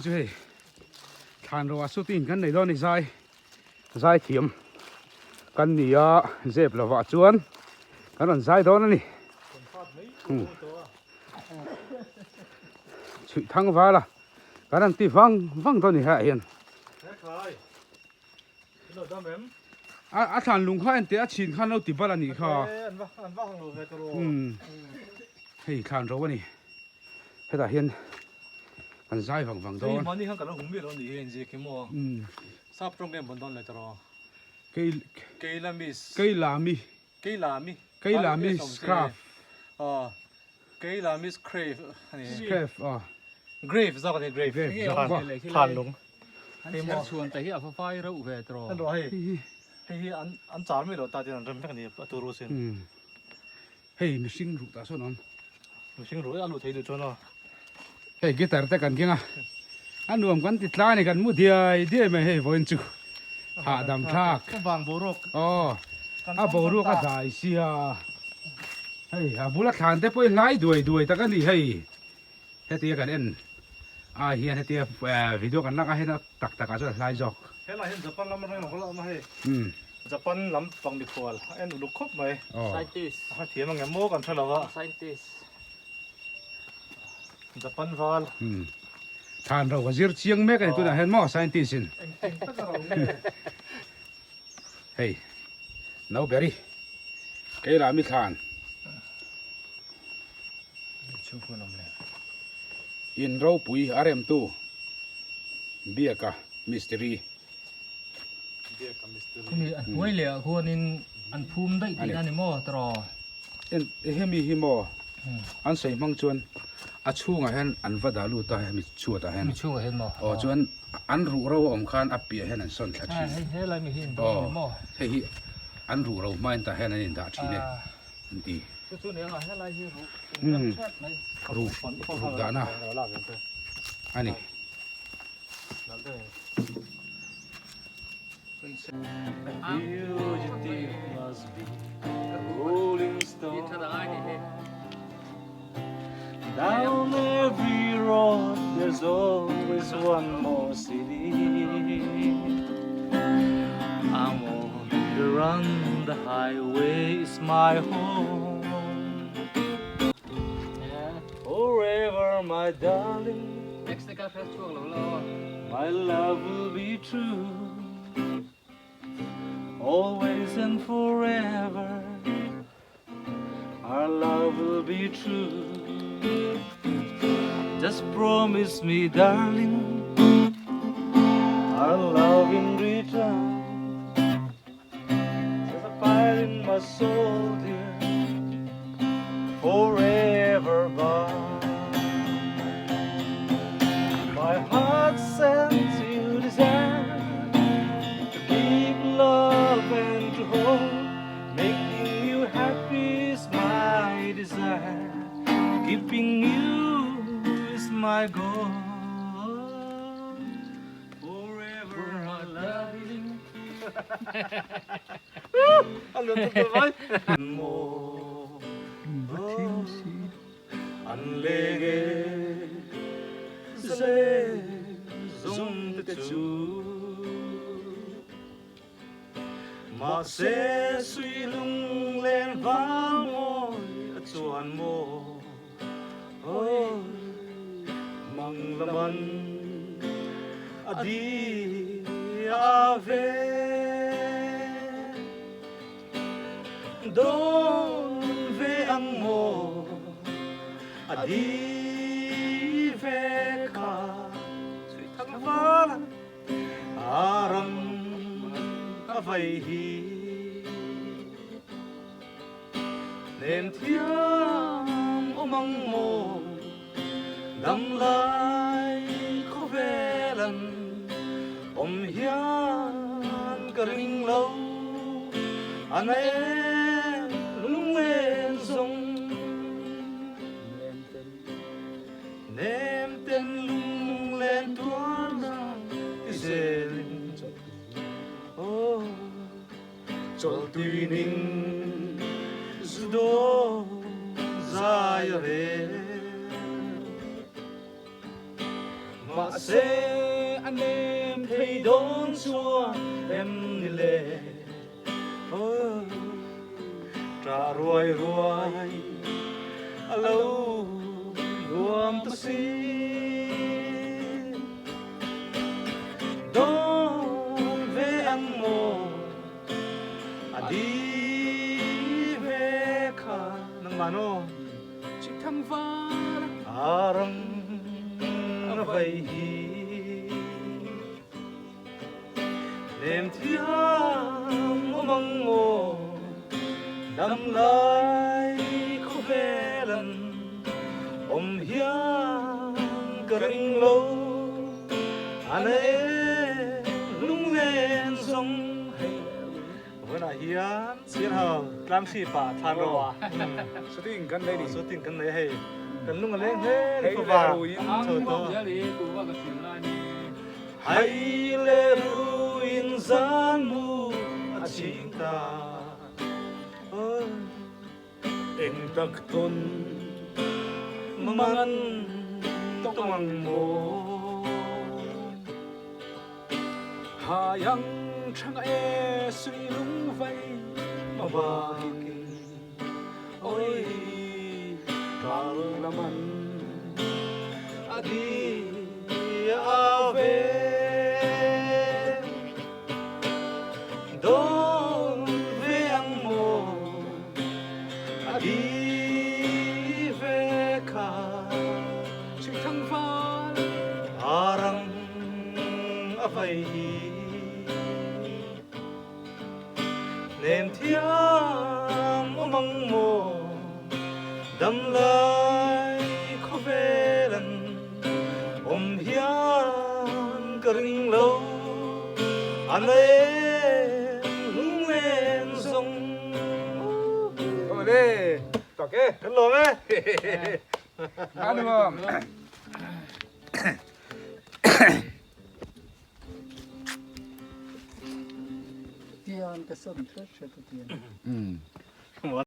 Chu hei thlan ro ah shooting kan nei dawn a ni zai zai thiam kan ni a zep lovah chuan kan rawn zai dawn a ni chhuih thang val a kan rawn ti vang vang dawn a ni haiah hian a thlan lung kha enteh a chhin khan lo ti bal a nih kha hei thlan ro a ni. Hetah hian kan zai vang vang dawn. Hei mahni khan ka lo hmu miah lo a nih hi inziak hi maw. Sap tawng em vawn dawn le tawh. Kei Keilami Keilami Keilami Keilami Scraf Aw Keilami Scraf a ni. Scraf aw. Grave zawk a ni grave. Grave zawk a. Thlan lung. An chher chhuan te hi a va vai reuh ve tawh. An rawh hei hei hi an an char miah lo ta tin an rem vek a ni a turu sin. Hei mihring ruh tah sawn a awm. Mihring ruh a luh thei duh chuan aw. Hei guitar te kan keng a, a nuam kan ti tla a ni kan mu diai diai mai hei vawiin chu hahdam thlak. Ka vang boruak. Aw a boruak a dai sia. Hei a bula thlan te pawh hi hlai duai duai tak a ni hei. Hetia kan en ah hian hetia video kan lak ah hian a tak tak ah chuan a hlai zawk. Helai hian Japan lam atangin a haw lawm a hei. Japan lam pang mikhual a en uluk khawp mai. Scientist. A thiam ang em maw kan hre lo a. Scientist. Japan val. Than ro ka zir chiang mek a ni tunah hian maw scientist in. Eng tak a ro nge. Hei no berry keilah mi thlan. In ropui a remtu Biaka Mistiri. Khumi a hnuai leh ah khuanin an phum daih tihna a ni maw tawh? En hemi hi maw an sawi hmang chuan a chhungah hian an va dah lut a hemi chhuatah hian. Hemi chhungah hian maw? Aw chuan an ruh ro a awm khan a piah hian an sawn thla thin. Hei helai mi hi in dawn a ni maw? Hei hi an ruh ro hmain tah hian an indah thin e an ti. Chu chu nia helai hi ruh in hrep mai. Ruh ruh dahna a ni. Down every road there's always one more city I'm on the run the highway is my home Forever my darling My love will be true Always and forever Our love will be true Just promise me darling Our love in return There's a fire in my soul dear Forever bond My heart sends you desire To keep love and to hold Making you happy is my desire Keeping you is my goal Forever I love you An leng e ze zum te chu Mahse sui lung len vang mawi a chuan maw Awi mang laman a di a ve Dawn ve ang maw a di ve kha Sui thang val A ram a vai hi Hnem thiam awm ang maw Dam lai khawvel an awm hian ka ring lo A na em lunglen zawng Nem ten lunglen tuar na ti zelin Oh chawltui ning zu dawn zai a rel. Mahse. Mahse a nem thei dawn chuan em ni le? Aw, ṭah ruai ruai a lo nuam ta si. Dawn ve ang maw a di ve kha nangmah naw? Chikthang val a rang a vai hi. Nem thiam awm ang maw dam lai khawvel an awm hian ka ring lo a na em lunglen zawng hei Vawiinah hian Sialhau Tlangsi pa thlan ro a Shooting kan nei ni Shooting kan nei hei kan lung a leng hle ni fawva chho tawh Hei le ruin zan mu a ching ta Eng tak tawn mangan tawng ang maw? Hai ang thanga e sui lung vai mavakin oi kal laman a di a ve Dawn ve ang maw a di ve kha Chhithang val a rang a vai hi Nem thiam awm ang maw dam lai khawvel an Awm hian ka ring lo a nei lunglen zawng. Awle, tak e. Kan lawm e. A nuam. Tian ka son hret hret a tian.